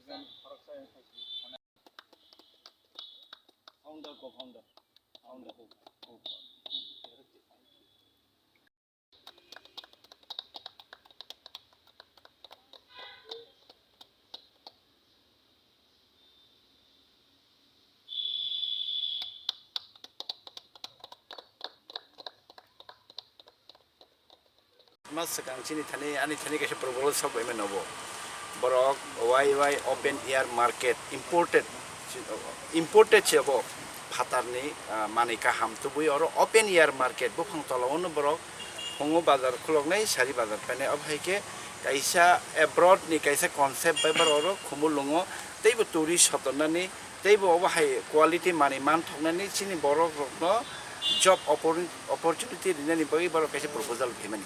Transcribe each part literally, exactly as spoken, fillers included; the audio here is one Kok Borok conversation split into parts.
Founder, co-founder. Founder. Mas swkang chini thani, ani thani kaisa proposal sok bai mano bo. Borok Y Y open air market imported, imported se bo phatarni, ah, manwi kaham tubui oro open air market buphang tola ono borok phungo bazar khuloknai, sari bazar painai. Obo hai khe kaisa abroad ni kaisa concept bai borok oro Khumulwngo teibo tourist sotonani teibo obo hai quality manwi manthoknani chini borok rokno job oppor-, opportunity rinani bagwi borok kaisa proposal phaimani.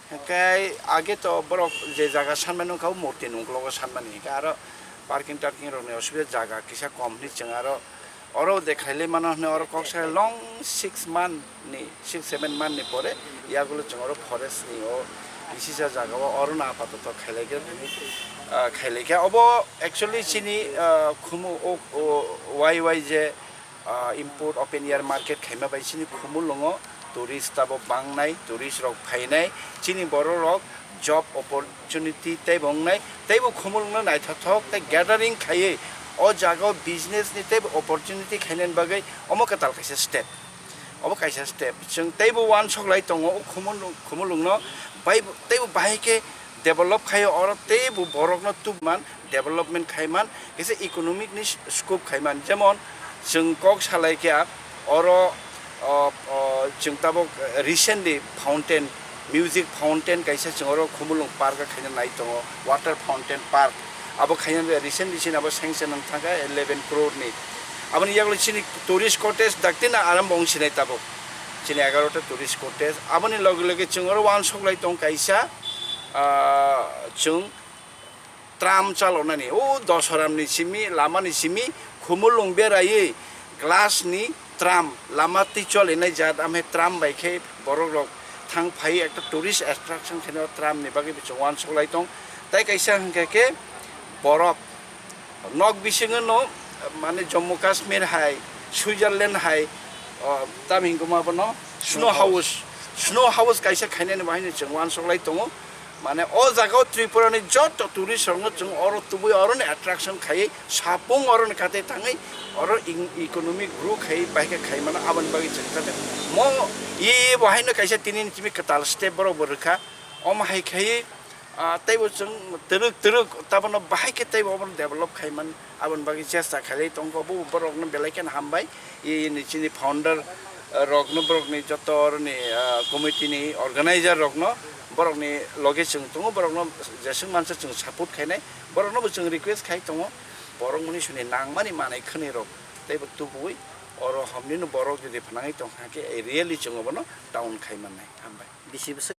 Hwnkhe age to borok je jaga sanmani wngkha, o murti ni uklogo sanmani, hwnkhe aro parking tarking rokni osubida, jaga kisa kom hinwi chwng aro oro de khailai mano hinwi oro kok sai long six month ni, six seven month ni pore yagulo chwng oro forest ni o kisisa jaga o oro no apatoto khailai khe, ah, khailai khe. Obo actually chini, ah, Khumu o, o Y Y je ah, import open air market khaima bai chini Khumulwngo tourist tabok bangnai, tourist rok phainai, chini borok rok job opportunity teibo wngnai, teibo Khumulwngno naithothok tei gathering khaiwi o jaga o business ni teibo opportunity khainani bagwi omo kwtal kaisa step. Obo kaisa step. Chwng teibo uansuk lai tongo o Khumulwng-, Khumulwngno bai-, teibo bahai khe develop khai oro teibo borokno tubman development khaiman, kisa economic ni scope khaiman. Jemon chwng kok salai khe oro, o, o, chwng tabok recently fountain, music fountain kaisa chwng oro Khumulwng park o khaina nai tongo, water fountain park. Abo khaina recently chini abo sanction wng thangkha eleven crore ni. Aboni yagulo chini tourist cottage dakti na arambo wng sinai tabok. Chini egarota tourist cottage. Aboni loge loge chwng oro uansuk lai tong kaisa, ah, chwng tram chalonani, o Dosoram ni simi, lama ni simi, Khumulwng beraiwi glass ni tram, lama twi cholinai jat, amhe tram bai khe borok rok thang phai, ekta tourist attraction khe no tram ni bagwi bo chwng uansuk lai tong. Tai kaisa hwnkhe khe borok nok bisingo no, mane Jammu Kashmir hai, Switzerland hai, o, tamo hingkoma bono snow house, snow house kaisa khainani bahai no chwng uansuk lai tongo. Mane o jaga o Tripura ni joto tourist rok no chwng oro tubui oro ni attraction khai, sapung oro ni kate thangwi oro in-, economic grow khai, bai khe khai mano, aboni bagwi chwng kate mo ye, ye bo hai no kaisa tini ni simi kwtal step borok bo rwkha. Omo hai khai, ah, teibo chwng twrwk twrwk tabono bahai khe teibo obono develop khai man, aboni bagwi chesta khailai tongkho, bo borokno belai kheno hambai. Ini chini founder, ah, rokno, borokni joto oroni, ah, committee ni organizer rokno, borokni loge chwng tongo, borokno jeswk mansa chwng support khainai, borokno bo chwng request khai tongo, borok mani suni nangmani manai khwnwi rok teibo tubui oro hamni no borok jodi phnangwi tong kha khe, really chwng obono down khai mannai. Hambai. Bisi bwswk.